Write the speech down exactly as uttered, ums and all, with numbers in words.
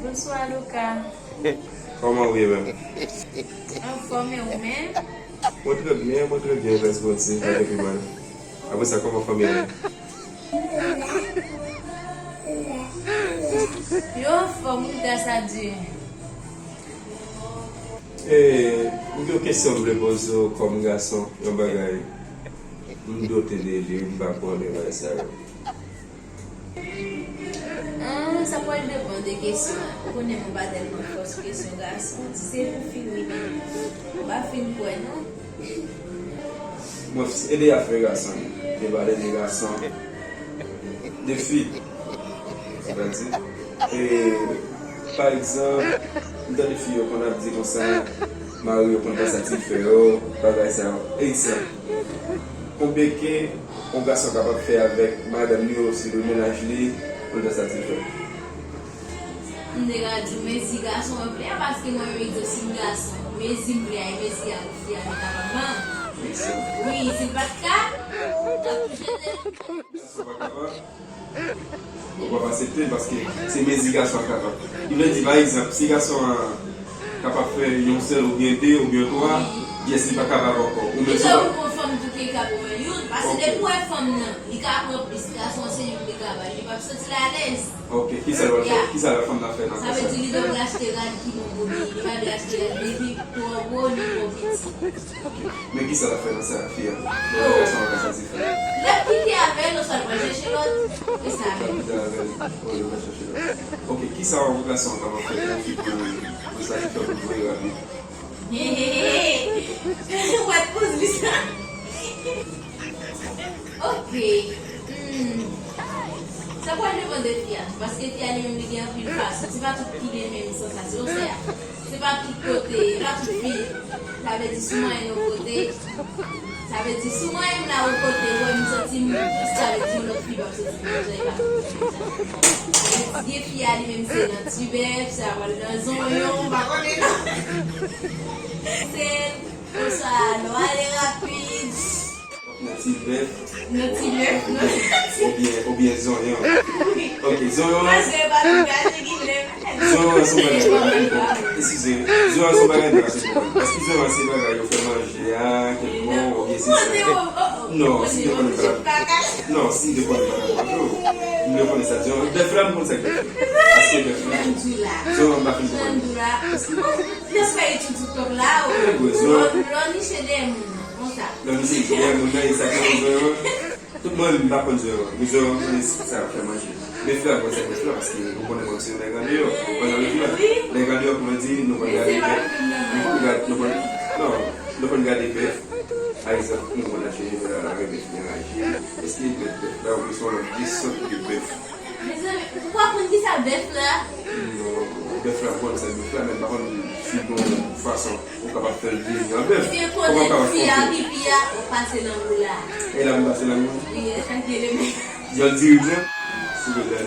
Bonswa, Luca. Kòman ou ye menm? Anfòm, e ou menm? Mwen trè byen, mwen trè byen, grâce Bondye, pa gen pi mal. Apre sa, kòman fanmi an? Yo anfòm, wi, grâce à Dieu. E, m gen yon kesyon m vle poze w kòm gason, yon bagay m doute de li, m pa konnen bagay sa yo. Ah, sa pral depann de kesyon an. Ou konnen mwen pa tèlman fò sou kesyon gason. Si se pou fi, wi, men mwen pa fin kwè, non. Mwen, e de afè gason, de valè de gason, de fi, sa vle di. E, pa egzanp, m tande fi yo konn ap di konsa, mari yo konn pase ak ti frè yo, bagay sa yo. Egzanp, konbyen ke yon gason kapab fè avèk madanm li osi de mennaj li pou l pase ak ti frè? M te ka di w mezi gason mwen vle a, paske mwen menm egzanp si m gason, mezi m vle a, e mezi a pou fi a li kapab ban m. Wi, si l pa t ka, m t ap touche de. Gason pa kapab. Ou p ap aksepte l paske se mezi gason an kapab. Li vle di, pa egzanp, si gason an kapab fè yon sèl oubyen de oubyen twa, yes, li pa kapab ankò. Ou menm si w pa. Kite ou pran fanm tou ki kapab youn, paske depi w wè fanm nan, li ka pran plis, gason an se youn li ka bay, li p ap santi l alèz. Ok, kisa l pral fè? Kisa l fanm nan fè nan sa? Sa vle di li dwe achte rad ki bon pou li, li pa dwe achte rad depi twò gwo, li twò piti. Men kisa l ap fè nan sa ak fi a? Lè yon gason pa ka satisfè. Lè l kite avè l, oswa l pral chèche lòt. E sa avè l. Kite avè l, oswa l pral chèche lòt. Ok, kisa yon gason kapab fè pou yon fi pou, pou satisfè, pou l voye rapid? Ou pa t poze li sa. Ok. Hmm. Sa pral depann de fi a tou, paske fi a li menm li gen anpil fason. Se pa tout ki gen menm sansasyon sa. Se pa tout kote, e pa tout fi. Sa vle di si w manyen yon kote, sa vle di si w manyen m la yon kote, wè m santi m, sa vle di yon lòt fi p ap santi m, sa e pa tout fi sa. Sa vle di gen fi a li menm se nan ti bèf, sa pral nan zonyon, m pa konnen non. Se Oswa lè w ale rapid. Nan ti bèf. Nan ti bèf, nan ti. Oubyen, oubyen zonyon. Wi. Ok, zonyon an. Paske pa tout gason ki lèf. Zonyon an se yon bagay m pa fin konprann. Eskize, zonyon an se yon bagay m pa fin konprann. Èske zonyon an se bagay yo fè manje a, kèk bon, oubyen se sa? Non, si te konnen m pa t ap. Non, si te konnen m pa t ap manje w. M vle konnen sa. Zonyon, bèf la, m konn sa k bèf la. Èske bèf la? Zonyon an m pa fin konprann. Èske Lè w fè etid sou kòb la, ou, lè w, lè w niche dèyè moun nan, konsa. Lè w niche dèyè moun nan, e sa k nan zonyon an. Tout mwen, m pa konn zonyon an. Men zonyon an, m konnen sa y ap fè manje. Men frè, mwen, se frè, paske ou konnen mwen se yon nèg andeyò. Pandan le frè, nèg andeyò, kòman di, nou konn gade bèf. Nou konn gade, nou konn, non, nou konn gade bèf. Pa egzanp, nou konn achte bèf la, lave bèf, men raje. Èske bèf, bèf la, ou se yon lòt desant de bèf? Mezanmi, ou pa konn kisa bèf la? Non, bèf la, m konn sa bèf la, men m pa konn si gon fason ou kapab fè l vini an bèf. Ebyen, konnen fi a, pipi a, ou pase nan wou la. E la m pase nan wou? Wi, e sa ki rele men. Jòl diri m nan? Silvouplè.